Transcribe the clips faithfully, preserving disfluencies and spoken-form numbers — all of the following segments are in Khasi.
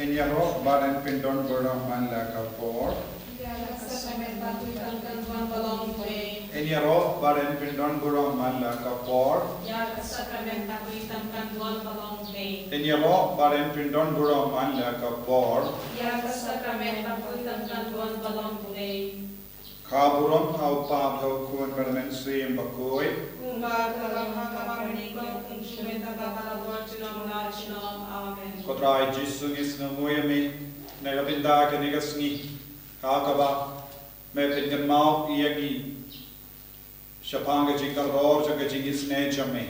Yn ïaroh bad yn pyndon burom man la ka por. Yn ïaroh bad yn pyndon burom man la ka por. Yn ïaroh bad yn pyndon burom man la ka por. Ka burom ha u Kpa bad ha u Khun bad ha u Mynsiem Bakhuid. Kumba ka long ha ka mar mynnyngkong, kumjuh mynta bad ha la ka bor junom la junom. Amen. Ko Trai Jisu, ngi sngewnguh ïa me na ka bynta kane ka sngi, ha kaba me pynkynmaw ïa ngi shaphang ka jingkordor jong ka jingisynei jong me.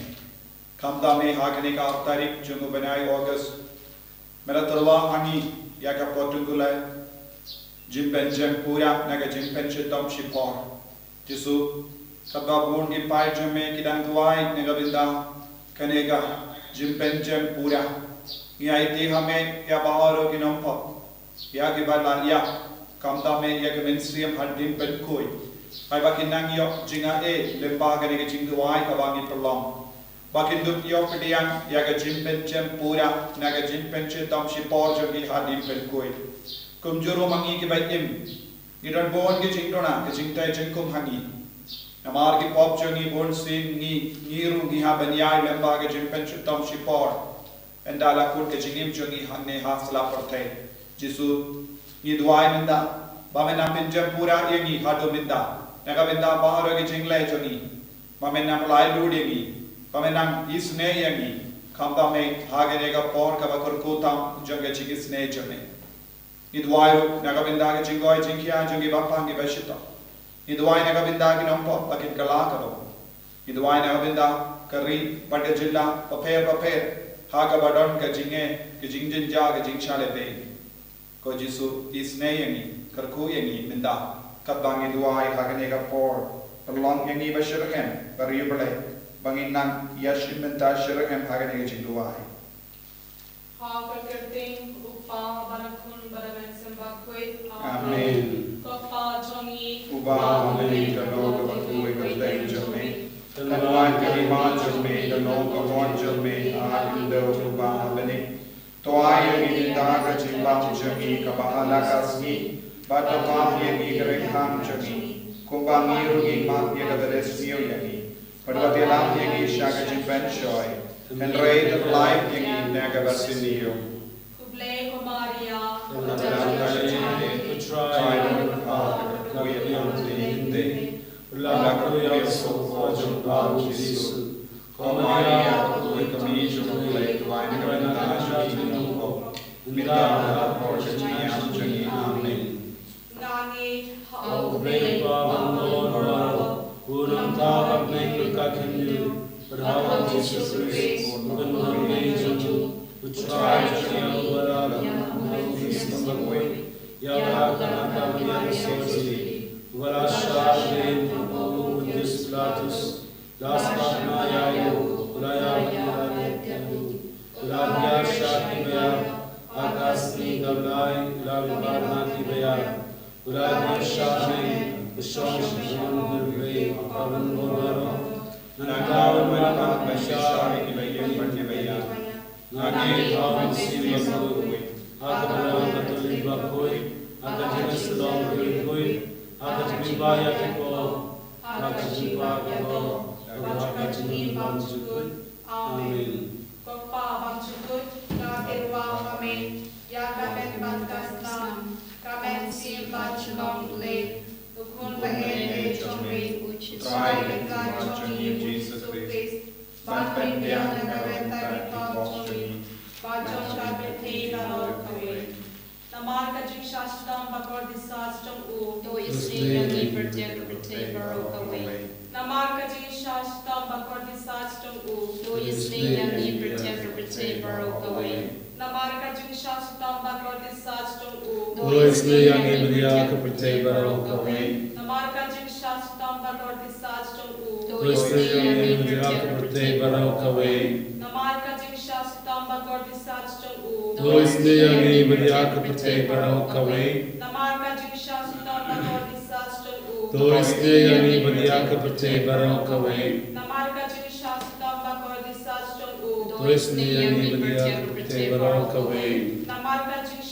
Khamtam me ha kane ka ar tarik jong u bnai August, me la tyrwa ha ngi ïa ka por jong u leh jingpynjem pura na ka jingpynshitom shipor. Jisu, katba bun ki paid jong me ki dang duwai na ka bynta kane ka jingpynjem pura, ngi aiti ha me ïa baroh ki nongpop, ïa kiba la ïap, khamtam me ïa ka mynsiem hadien pynkhuid, haba kin nang ïoh jingaiei lyngba kane ka jingduwai kaba ngi pynlong, ba kin dup ïoh pdiang ïa ka jingpynjem pura na ka jingpynshitom shipor jong ki hadien pynkhuid. Kumjuh ruh ma ngi kiba im, ngi don bun ki jingduna, ki jingtei jingkhum ha ngi. Namar ki pop jong ngi, bunsien ngi, ngi ruh ngi hap ban ïaid lyngba ka jingpynshitom shipor, ynda la kut ka jingim jong ngi hangne ha sla pyrthei. Jisu, ngi duwai mynta ba men nang pynjem pura ïa ngi haduh mynta na ka bynta baroh ki jingleh jong ngi, ba men nang pyllait lut ïa ngi, ba men nang isynei ïa ngi, khamtam me ha kane ka por kaba kyrkhu tam jong ka jingisynei jong me. Ngi duwai ruh na ka bynta ka jingkoit jingkhiah jong ki bapang ki bashitom. Ngi duwai na ka bynta ki nongpop ba kin kylla ka doh. Ngi duwai na ka bynta ka ri bad ka jylla bapher bapher, ha kaba don ka jingeh, ka jingjynjar, ka jingshah lehbeiñ. Ko Jisu, isynei ïa ngi, kyrkhu ïa ngi mynta katba ngi duwai ha kane ka por. Pynlong ïa ngi ba shitrhem, ba riewblei, ba ngin nang ïashim bynta shitrhem ha kane ka jingduwai. Ha ka kyrteng u Kpa bad u Khun bad u Mynsiem Bakhuid. Amen. Amen. Ko Kpa jong ngi uba ha bneng, ka long kaba kyrkhu ïa ka kyrteng jong me. Kan wan ka hima jong me, kan long ka mon jong me ha khyndew jong u Kpa ha bneng. To ai ïa ngi mynta ka jingbam jong ngi kaba ha la ka sngi, bad to map ïa ngi ki kyrhai jong ngi, kumba ngi ruh ngi map ïa kiba ïasngew ïa ngi. Bad wat ïalam ïa ngi sha ka jingpynshoi, hynrei to pynlait ïa ngi na kaba sniew. Khublei ko Maria, kaba don ka jingim, U Trai u don bad me, ïa phi ha khlieh, la kyrkhu ïa u soh jong pha u Jisu. Ko Maria, kaba kyrkhu ka kmie jong U Blei, duwai na ka bynta jong ngi ki nongpop, mynta bad ha ka por jong ka jingïap jong ngi. Amen. Nga ngeit ha U Blei Kpa Bakhuid baroh, U Nongthaw ha bneng bad ha ka khyndew, bad ha u Jisu Khrist, u khun ba kyrkhu jong U, U Trai jong ngi, uba la ïalam ha u Mynsiem Bakhuid, ïa kaba la kynad da u Mynsiem Bakhuid, uba la shah ha u Pontius Pilatus, la sah na u, u la ïap, u la leit ha u, u la hiar sha ki baïap, ha ka sngi kaba lai u la leit bad na ki baïap, u la leit sha u, u shong sha ka jong u Blei uba bun bor baroh. Nangta un wan pat ban shah ïa ki baïap bad ki baïap. Nga ngeit ha u Mynsiem Bakhuid, ha ka balang Katholik bakhuid, ha ka jingïasyllok bakhuid, ha ka jingpynbha ïa ki pop, ha ka jingpynbha ïa ki pop, bad ha ka jingim bymjukut. Amen. Ko Kpa bymjukut, nga tyrwa ha me ïa ka met bad ka snam, ka mynsiem bad ka jinglong U Blei, U Khun ba ïeit jong me, U Trai U Kynrad jong ngi U Jisu Khrist, ban pynbiang na ka bynta ki pop jong ngi bad jong ka pyrthei baroh kawei. Namar ka jingshah shitom bakordit sah jong U, to isynei ïa ngi bad ïa ka pyrthei baroh kawei. Namar ka jingshah shitom bakordit sah jong U, to isynei ïa ngi bad ïa ka pyrthei baroh kawei. Namar ka jingshah shitom bakordit sah jong U, to isynei ïa ngi bad ïa ka pyrthei baroh kawei. Namar ka jingshah shitom bakordit sah jong U, to isynei ïa ngi bad ïa ka pyrthei baroh kawei. Namar ka jingshah shitom bakordit sah jong U, to isynei ïa ngi bad ïa ka pyrthei baroh kawei. Namar ka jingshah shitom bakordit sah jong U, to isynei ïa ngi bad ïa ka pyrthei baroh kawei. Namar ka jingshah shitom bakordit sah jong U, to isynei ïa ngi bad ïa ka pyrthei baroh kawei. Namar ka jingshah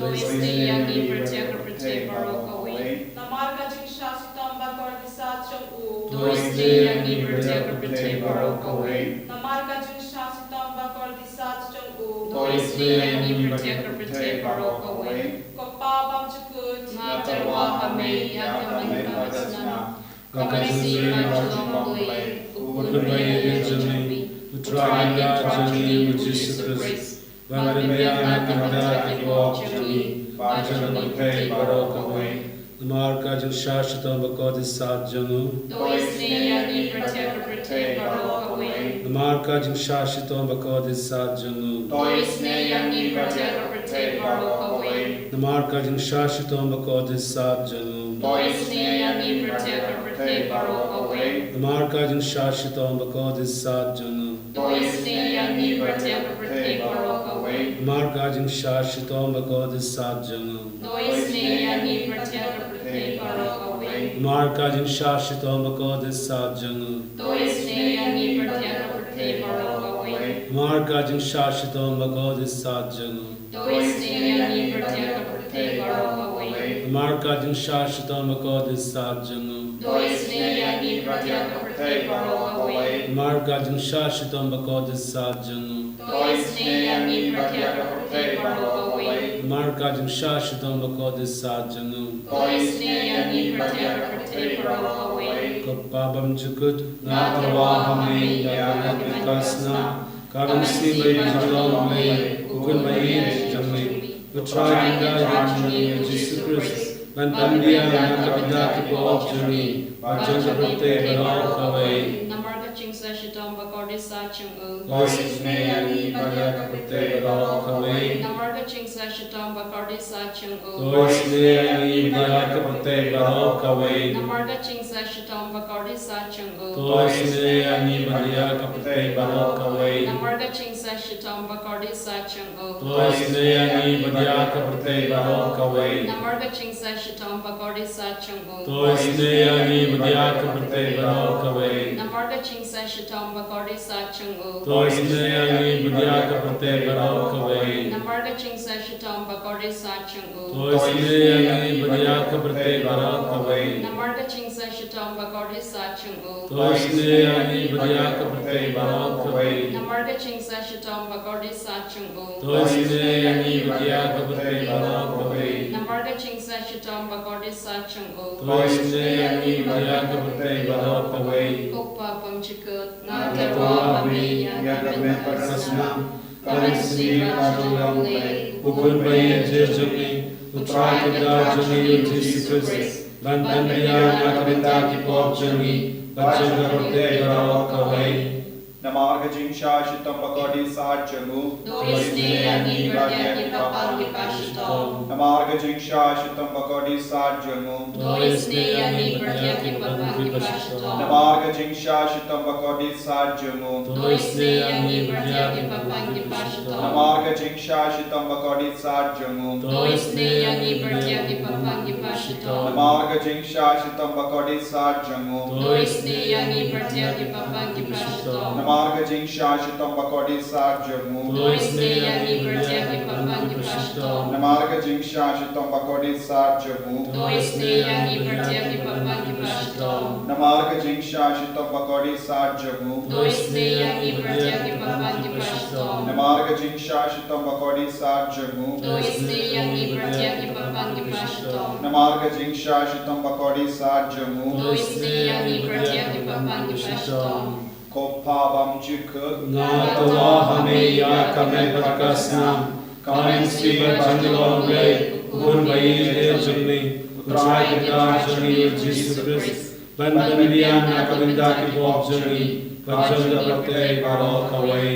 To isynei ïa ngi bad ïa ka pyrthei baroh kawei. Namar ka jingshah shitom bakordit sat jong u. To isynei ïa ngi bad ïa ka pyrthei baroh kawei. Namar ka jingshah shitom bakordit sat jong u. To isynei ïa ngi bad ïa ka pyrthei baroh kawei. Ko Pa bymjukut. Nga tyrwa ha me ïa ka met bad ka snam. Ka mynsiem bajinglong U Blei, U Khun ba ïeit jong ngi, U Trai Kynrad jong ngi U Jisu Khrist, ban pynbiang na ka bynta ki pop jong ngi bad jong ka pyrthei baroh kawei. Namar ka jingshah shitom bakordit sat jong u. To isynei ïa ngi bad ïa ka pyrthei baroh kawei. Namar ka jingshah shitom bakordit sat jong u. To isynei ïa ngi bad ïa ka pyrthei baroh kawei. Namar ka jingshah shitom bakordit sat jong u. To isynei ïa ngi bad ïa ka pyrthei baroh kawei. Namar ka jingshah shitom bakordit sat jong u. To isynei ïa ngi bad ïa ka pyrthei baroh kawei. Namar ka jingshah shitom bakordit sat jong u. To isynei ïa ngi bad ïa ka pyrthei baroh kawei. Namar ka jingshah shitom bakordit sat jong u. To isynei ïa ngi bad ïa ka pyrthei baroh kawei. Namar ka jingshah shitom bakordit sat jong u. To isynei ïa ngi bad ïa ka pyrthei baroh kawei. Namar ka jingshah shitom bakordit sat jong u. To isynei ïa ngi bad ïa ka pyrthei baroh kawei. Namar ka jingshah shitom bakordit sat jong u. To isynei ïa ngi bad ïa ka pyrthei baroh kawei. Namar ka jingshah shitom bakordit sat jong u. To isynei ïa ngi bad ïa ka pyrthei baroh kawei. Ko Pa bymjukut, nga tyrwa ha me ïa ka met bad ka snam. Ka mynsiem bajinglong U Blei, U Khun ba ïeit jong ngi, U Trai Kynrad jong ngi U Jisu Khrist, ban pynbiang na ka bynta ki pop jong ngi bad jong ka pyrthei baroh kawei. Namar ka jingshah shitom bakordit sat jong u. To isynei ïa ngi bad ïa ka pyrthei baroh kawei. Namar ka jingshah shitom bakordit sat jong u. To isynei ïa ngi bad ïa ka pyrthei baroh kawei. Namar ka jingshah shitom bakordit sat jong u. To isynei ïa ngi bad ïa ka pyrthei baroh kawei. Namar ka jingshah shitom bakordit sat jong u. To isynei ïa ngi bad ïa ka pyrthei baroh kawei. Namar ka jingshah shitom bakordit sat jong u. To isynei ïa ngi bad ïa ka pyrthei baroh kawei. Namar ka jingshah shitom bakordit sat jong u. To isynei ïa ngi bad ïa ka pyrthei baroh kawei. Namar ka jingshah shitom bakordit sat jong u. To isynei ïa ngi bad ïa ka pyrthei baroh kawei. Namar ka jingshah shitom bakordit sat jong u. To isynei ïa ngi bad ïa ka pyrthei baroh kawei. Namar ka jingshah shitom bakordit sat jong u. To isynei ïa ngi bad ïa ka pyrthei baroh kawei. Namar ka jingshah shitom bakordit sat jong u. To isynei ïa ngi bad ïa ka pyrthei baroh kawei. Ko Pa bymjukut, nga tyrwa ha me ïa ka met bad ka snam. Ka mynsiem bajinglong U Blei, U Khun ba ïeit jong ngi, U Trai Kynrad jong ngi U Jisu Khrist, ban pynbiang na ka bynta ki pop jong ngi bad jong ka pyrthei baroh kawei. Namar ka jingshah shitom bakordit sat jong u. To isynei ïa ngi bad ïa ki papan ki ba shitom. Namar ka jingshah shitom bakordit sat jong u. To isynei ïa ngi bad ïa ki papan ki ba shitom. Namar ka jingshah shitom bakordit sat jong u. To isynei ïa ngi bad ïa ki papan ki ba shitom. Namar ka jingshah shitom bakordit sat jong u. To isynei ïa ngi bad ïa ki papan ki ba shitom. Namar ka jingshah shitom bakordit sat jong u. To isynei ïa ngi bad ïa ki papan ki ba shitom. Namar ka jingshah shitom bakordit sat jong u. To isynei ïa ngi bad ïa ki papan ki ba shitom. Namar ka jingshah shitom bakordit sat jong u. To isynei ïa ngi bad ïa ki papan ki ba shitom. Namar ka jingshah shitom bakordit sat jong u. To isynei ïa ngi bad ïa ki papan ki ba shitom. Namar ka jingshah shitom bakordit sat jong u. To isynei ïa ngi bad ïa ki papan ki ba shitom. Namar ka jingshah shitom bakordit sat jong u. To isynei ïa ngi bad ïa ki papan ki ba shitom. Ko Pa bymjukut, nga tyrwa ha me ïa ka met bad ka snam. Ka mynsiem bajinglong U Blei, U Khun ba ïeit jong ngi, U Trai Kynrad jong ngi U Jisu Khrist, ban pynbiang na ka bynta ki pop jong ngi bad jong ka pyrthei baroh kawei.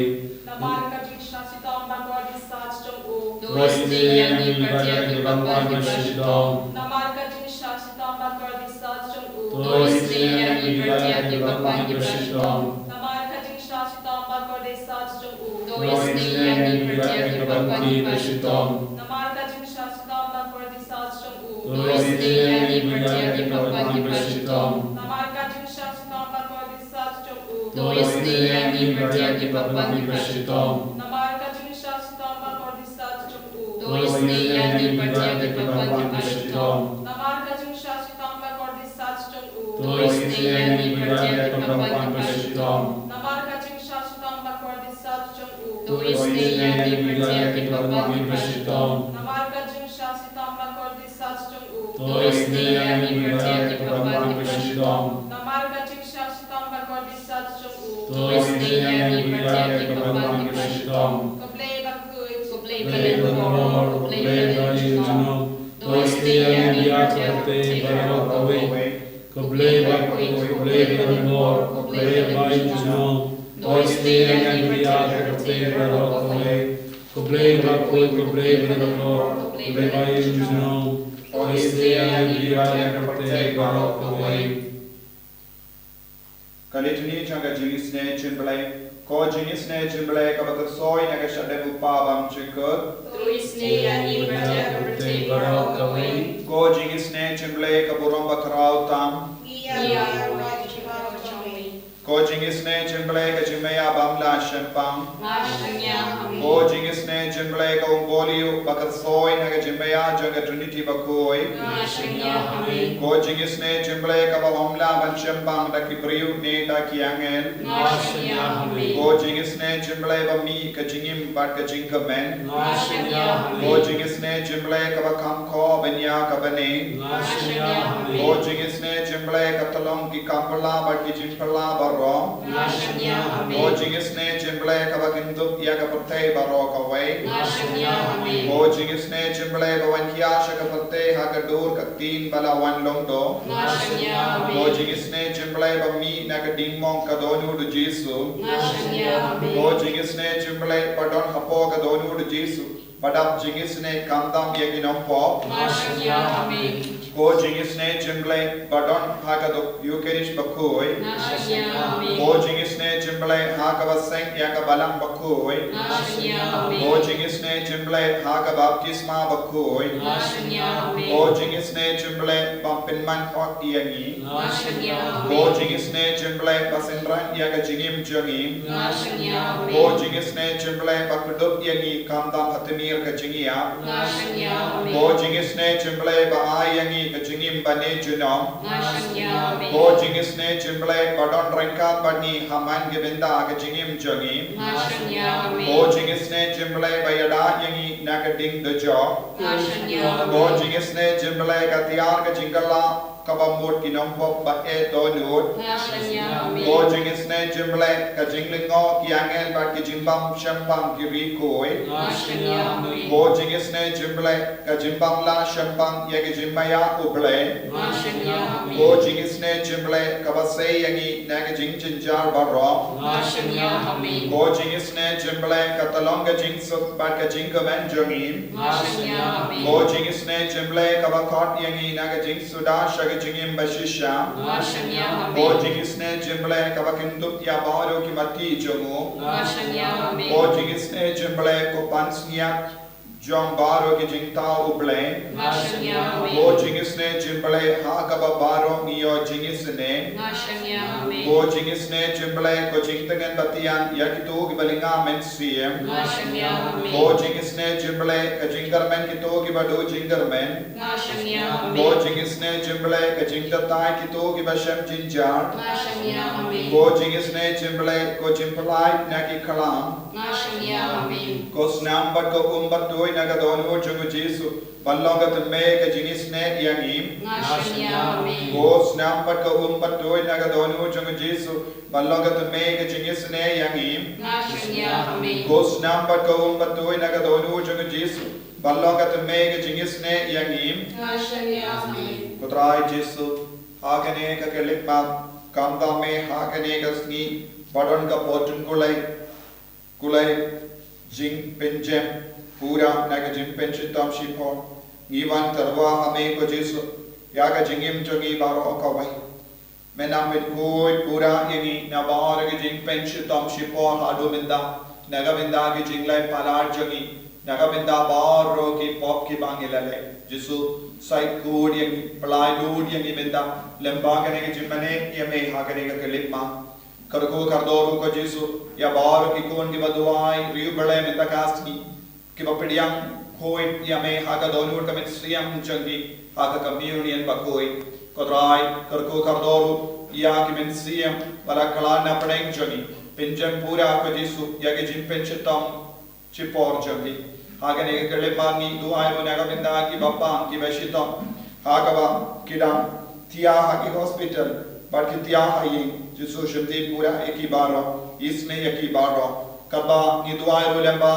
Namar ka jingshah shitom bakordit sat jong u. To isynei ïa ngi bad ïa ki papan ki ba shitom. Namar ka jingshah shitom bakordit sat jong u. To isynei ïa ngi bad ïa ki papan ki ba shitom. Namar ka jingshah shitom bakordit sat jong u. To isynei ïa ngi bad ïa ki papan ki ba shitom. Namar ka jingshah shitom bakordit sat jong u. To isynei ïa ngi bad ïa ki papan ki ba shitom. Namar ka jingshah shitom bakordit sat jong u. To isynei ïa ngi bad ïa ki papan ki ba shitom. Namar ka jingshah shitom bakordit sat jong u. To To isynei ïa ngi bad ïa ki paidbah kiba shitom. Namar ka jingshah shitom bakordit sat jong u. To isynei ïa ngi bad ïa ki paidbah kiba shitom. Namar ka jingshah shitom bakordit sat jong u. To isynei ïa ngi bad ïa ki paidbah kiba shitom. Namar ka jingshah shitom bakordit sat jong u. To isynei ïa ngi bad ïa ki paidbah kiba shitom. Namar ka jingshah shitom bakordit sat jong u. To isynei ïa ngi bad ïa ki paidbah kiba shitom. Ko Blei bakhuid, ko Blei ba lyngkor, ko Blei ba ïohi junom. To isynei ïa ngi bad ïa ka pyrthei baroh kawei. Ko Blei bakhuid, ko Blei ba lyngkor, ko Blei ba ïohi junom. To isynei ïa ngi bad ïa ka pyrthei baroh kawei. Ko Blei bakhuid, ko Blei ba lyngkor, ko Blei ba ïohi junom. To isynei ïa ngi bad ïa ka pyrthei baroh kawei. Ka Litany jong ka jingisynei jong U Blei. Ko jingisynei jong U Blei kaba kyrshoi na ka shadem u Kpa bymjukut. To isynei ïa ngi bad ïa ka pyrthei baroh kawei. Ko jingisynei jong U Blei ka burom bakhraw tam. Ïa u Blei. Ko jingisynei jong U Blei ka jingmaïa bym lah shemphang. Nga shaniah ha me. Ko jingisynei jong U Blei ka umbolïu ba kyrshoi na ka jingmaïa jong ka Trinity bakhuid. Nga shaniah ha me. Ko jingisynei jong U Blei kaba ym lah ban shemphang da ki briew ne da ki angel. Nga shaniah ha me. Ko jingisynei jong U Blei ba mih ka jingim bad ka jingkmen. Nga shaniah ha me. Ko jingisynei jong U Blei kaba kham khoh ban ïa ka bneng. Nga shaniah ha me. Ko jingisynei jong U Blei ka tyllong ki kam phylla bad ki jingphylla baroh. Nga shaniah ha me. Ko jingisynei jong U Blei kaba kyndup ïa ka pyrthei baroh kawei. Nga shaniah ha me. Ko jingisynei jong U Blei ba wan khia sha ka pyrthei ha ka dur ka ktien ba la wan lyngdoh. Nga shaniah ha me. Ko jingisynei jong U Blei ba mih na ka diengmong ka dohnud u Jisu. Nga shaniah ha me. Ko jingisynei jong U Blei ba don hapoh ka dohnud u Jisu. Ba dap jingisynei khamtam ïa ki nongpop. Nga shaniah ha me. Ko jingisynei jong U Blei ba don ha ka duk Eucharist bakhuid. Nga shaniah ha me. Ko jingisynei jong U Blei ha kaba seng ïa ka balang bakhuid. Nga shaniah ha me. Ko jingisynei jong U Blei ha ka baptisma bakhuid. Nga shaniah ha me. Ko jingisynei jong U Blei ba pynman hok ïa ngi. Nga shaniah ha me. Ko jingisynei jong U Blei ba synran ïa ka jingim jong ngi. Nga shaniah ha me. Ko jingisynei jong U Blei ba kdup ïa ngi khamtam ha tmier ka jingïap. Nga shaniah ha me. Ko jingisynei jong U Blei ba ai ïa ngi ka jingim bane junom. Nga shaniah ha me. Ko jingisynei jong U Blei ba don ryngkat bad ngi ha man ki bynta ka jingim jong ngi. Nga shaniah ha me. Ko jingisynei jong U Blei ba ïada ïa ngi na ka ding dujok. Nga shaniah ha me. Ko jingisynei jong U Blei ka tiar ka jingkylla kaba mut ki nongpop ba eh dohnud. Nga shaniah ha me. Ko jingisynei jong U Blei ka jinglyngngoh ki angel bad ki jingbym shemphang ki riewkhuid. Nga shaniah ha me. Ko jingisynei jong U Blei ka jingbym lah shemphang ïa ka jingmaïa U Blei. Nga shaniah ha me. Ko jingisynei jong U Blei kaba sei ïa ngi na ka jingjynjar baroh. Nga shaniah ha me. Ko jingisynei jong U Blei ka tyllong ka jingsuk bad ka jingkmen jong ngi. Nga shaniah ha me. Ko jingisynei jong U Blei kaba khot ïa ngi na ka jingsuda sha ka jingim bashisha. Nga shaniah ha me. Ko jingisynei jong U Blei kaba kyndup ïa baroh ki matti jong u. Nga shaniah ha me. Ko jingisynei jong U Blei ko pansngiat jong baroh ki jingthaw U Blei. Nga shaniah ha me. Ko jingisynei jong U Blei ha kaba baroh ngi ïoh jingisynei. Nga shaniah ha me. Ko jingisynei jong U Blei ko jingtngen batian ïa kito kiba lynga mynsiem. Nga shaniah ha me. Ko jingisynei jong U Blei ka jingkyrmen kito kiba duh jingkyrmen. Nga shaniah ha me. Ko jingisynei jong U Blei ka jingtatai kito kiba shem jynjar. Nga shaniah ha me. Ko jingisynei jong U Blei ko jingpyllait na ki khlam. Nga shaniah ha me. Ko snam bad ko um bad tuid na ka dohnud jong u Jisu ban long ka tynmei ka jingisynei ïa ngi. Nga shaniah ha me. Ko snam bad ko um bad tuid na ka dohnud jong u Jisu ban long ka tynmei ka jingisynei ïa ngi. Nga shaniah ha me. Ko snam bad ko um bad tuid na ka dohnud jong u Jisu ban long ka tynmei ka jingisynei ïa ngi. Nga shaniah ha me. Ko Trai Jisu, ha kane ka khyllipmat, khamtam me ha kane ka sngi ba don ka por jingkulai, kulai jingpynjem pura na ka jingpynshitom shipor. Ngi wan tyrwa ha me ko Jisu ïa ka jingim jong ngi baroh kawei. Me nang pynkhuid pura ïa ngi na baroh ki jingpynshitom shipor haduh mynta, na ka bynta ki jingleh palat jong ngi, na ka bynta baroh ki pop kiba ngi la leh. Jisu, sait khuid ïa ngi, pynlait lut ïa ngi mynta lyngba kane ka jingmane ïa me ha kane ka khyllipmat. Kyrkhu kyrdoh ruh ko Jisu ïa baroh ki khun kiba duwai riewblei mynta ka sngi, kiba pdiang Khuid ïa me ha ka dohnud ka mynsiem jong ngi ha ka communion bakhuid. Ko Trai, kyrkhu kyrdoh ruh ïa ki mynsiem ba la khlad na pdeng jong ngi. Pynjem pura ko Jisu ïa ki jingpynshitom shipor jong ngi. Ha kane ka khyllipmat ngi duwai ruh na ka bynta ki bapang ki bashitom ha kaba ki dang thiah ha ki hospital bad ki thiah ha ïing. Jisu, shim dih pura ïa ki baroh, isynei ïa ki baroh. Kaba ngi duwai ruh lyngba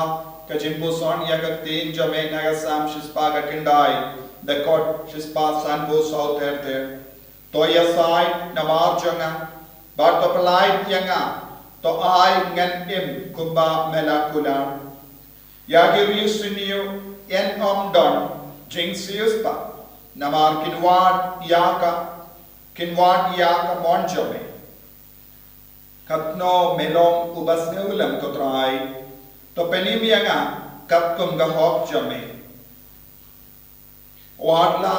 ka jingpuson ïa ka ktien jong me na ka Salm shispah khyndai, dkhot shispah sanphew saw ter ter. To ïasaid namar jong nga bad to pyllait ïa nga, to ai ngan im kumba me la kular. Ïa ki riewsniew yn ym don jingsiewspah, namar kin wad ïa ka, kin wad ïa ka mon jong me. Katno me long uba sngewlem, ko Trai, to pynim ïa nga katkum ka hok jong me. Wat la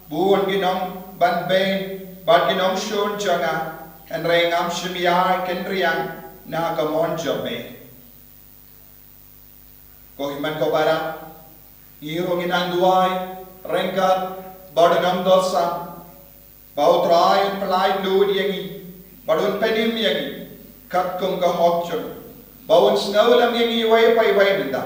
bun ki nongbanbeiñ bad ki nongshun jong nga, hynrei ngam shym ïai kynriang na ka mon jong me. Ko hynmen ko para, ngi ruh ngi nang duwai ryngkat bad u nongdosa ba u Trai un pyllait lut ïa ngi bad un pynim ïa ngi katkum ka hok jong u, ba un sngewlem ïa ngi iwei pa iwei mynta.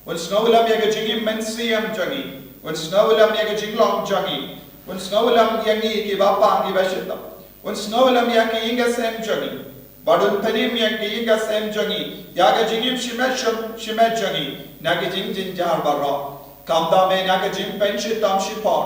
Un sngewlem ïa ka jingim mynsiem jong ngi. Un sngewlem ïa ka jinglong jong ngi. Un sngewlem ïa ngi ki bapang ki bashitom. Un sngewlem ïa ki ïing ki sem jong ngi. Bad un pynim ïa ki ïing ki sem jong ngi ïa ka jingim shimet shim, shimet jong ngi na ki jingjynjar baroh. Khamtam eh na ka jingpynshitom shipor,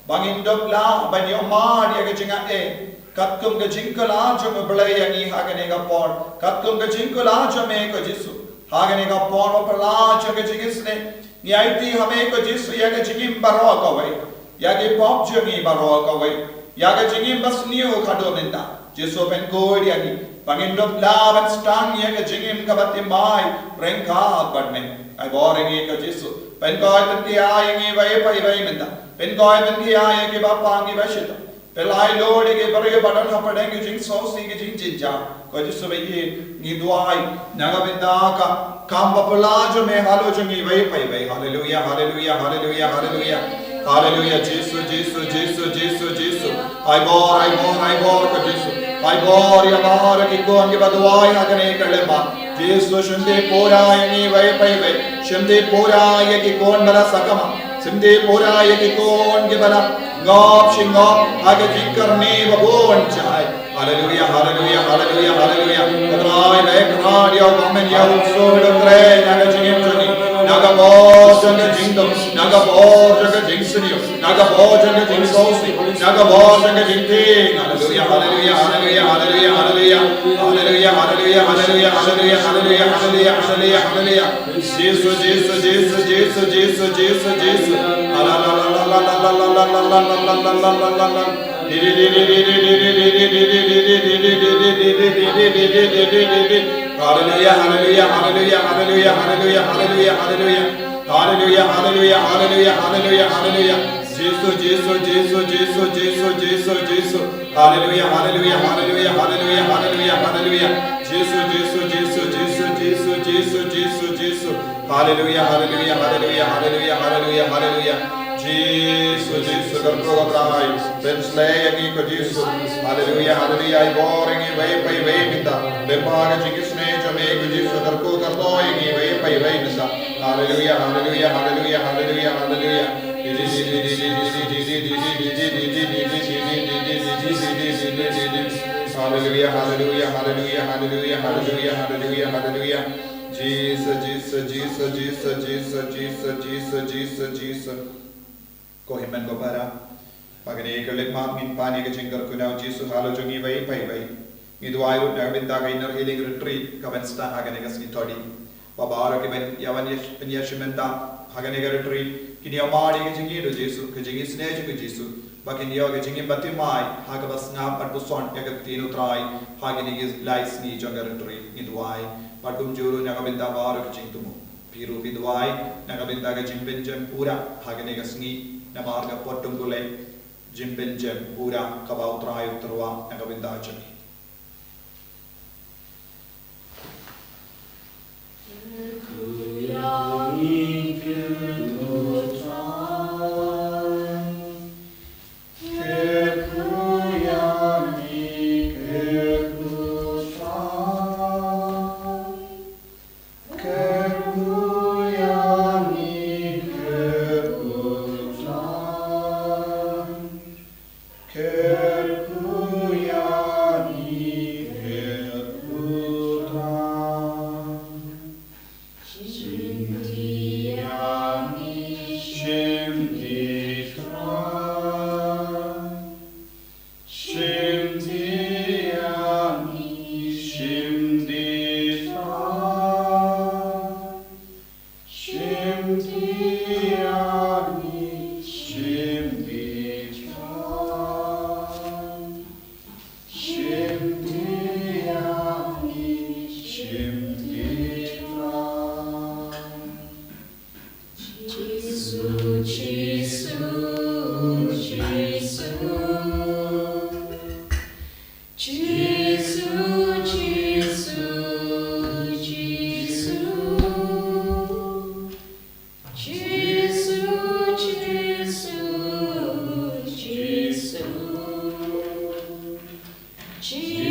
ba ngin dup lah ban ïohmad ïa ka jingaiei katkum ka jingkular jong U Blei ïa ngi ha kane ka por, katkum ka jingkular jong me ko Jisu ha kane ka por ba phylla jong ka jingisynei. Ngi aiti ha me ko Jisu ïa ka jingim baroh kawei, ïa ki pop jong ngi baroh kawei, ïa ka jingim ba sniew khadduh mynta. Jisu, pynkhuid ïa ngi ba ngin dup lah ban sdang ïa ka jingim kaba thymmai ryngkat bad me. Ai bor ïa ngi ko Jisu, pynkhuid pynkhia ïa ngi iwei pa iwei mynta. Pynkhuid pynkhia ïa ki bapang ki bashitom. Pynlait lut ïa ki briew ba don hapdeng ki jingsngewsih ki jingjynjar. Ko Jisu ba ïeit, ngi duwai na ka bynta ka kam ba phylla jong me halor jong ngi iwei pa iwei. Haleluia, haleluia, haleluia, haleluia. Haleluia, Jisu, Jisu, Jisu, Jisu, Jisu. Ai bor, ai bor, ai bor ko Jisu. Ai bor ïa baroh ki khun kiba duwai ha kane ka lympat. Jisu, shim dih pura ïa ngi iwei pa iwei. Shim dih pura ïa ki khun ba la sakma. Shim dih pura ïa ki khun kiba la ngop shi ngop ha ka jingkyrni ba bun jait. Haleluia, haleluia, haleluia, haleluia. Ko Trai, ba ïa kyrpad ïa u, ba men ïa u suk, ba kren na ka jingim jong ngi, na ka bor jong ka jingdum, na ka bor jong ka jingsniew, na ka bor jong ka jingsngewsih, na ka bor jong ka jingtieng. Haleluia, haleluia, haleluia, haleluia, haleluia. Haleluia, haleluia, haleluia, haleluia, haleluia, haleluia, haleluia, haleluia. Jisu, Jisu, Jisu, Jisu, Jisu, Jisu, Jisu. Haleluia, haleluia, haleluia, haleluia, haleluia, haleluia, haleluia. Haleluia, haleluia, haleluia, haleluia, haleluia. Jisu, Jisu, Jisu, Jisu, Jisu, Jisu, Jisu. Haleluia, haleluia, haleluia, haleluia, haleluia, haleluia. Jisu, Jisu, Jisu, Jisu, Jisu, Jisu, Jisu, Jisu. Haleluia, haleluia, haleluia, haleluia, haleluia, haleluia. Jisu, Jisu, kyrkhu ko Trai. Pynshlei ïa ngi ko Jisu. Haleluia, haleluia, ai bor ïa ngi iwei pa iwei mynta. Lyngba ka jingisynei jong me ko Jisu, kyrkhu kyrdoh ïa ngi iwei pa iwei mynta. Haleluia, haleluia, haleluia, haleluia, haleluia. Haleluia, haleluia, haleluia, haleluia, haleluia, haleluia, haleluia. Jisu, Jisu, Jisu, Jisu. Ko hynmen ko para, ba kane ka lympat ngin pan ïa ka jingkyrkhu na u Jisu halor jong ngi iwei pa iwei. Ngi duwai ruh na ka bynta ka Inner Healing Retreat kaban start ha kane ka sngi Thohdi. Ba baroh kiban ïa wan ïa, ban ïashim bynta ha kane ka retreat kin ïohmad ïa ka jingïeit u Jisu, ka jingisynei jong u Jisu, ba kin ïoh ka jingim bathymmai ha kaba sngap bad puson ïa ka ktien u Trai ha kine ki lai sngi jong ka retreat. Ngi duwai bad kumjuh ruh na ka bynta baroh ki jingthmu. Phi ruh phi duwai na ka bynta ka jingpynjem pura ha kane ka sngi, namar ka pot dum pule jingpynjem pura kaba u Trai u tyrwa na ka bynta jong ngi. Jisu, Jisu, Jisu. Jisu, Jisu, Jisu.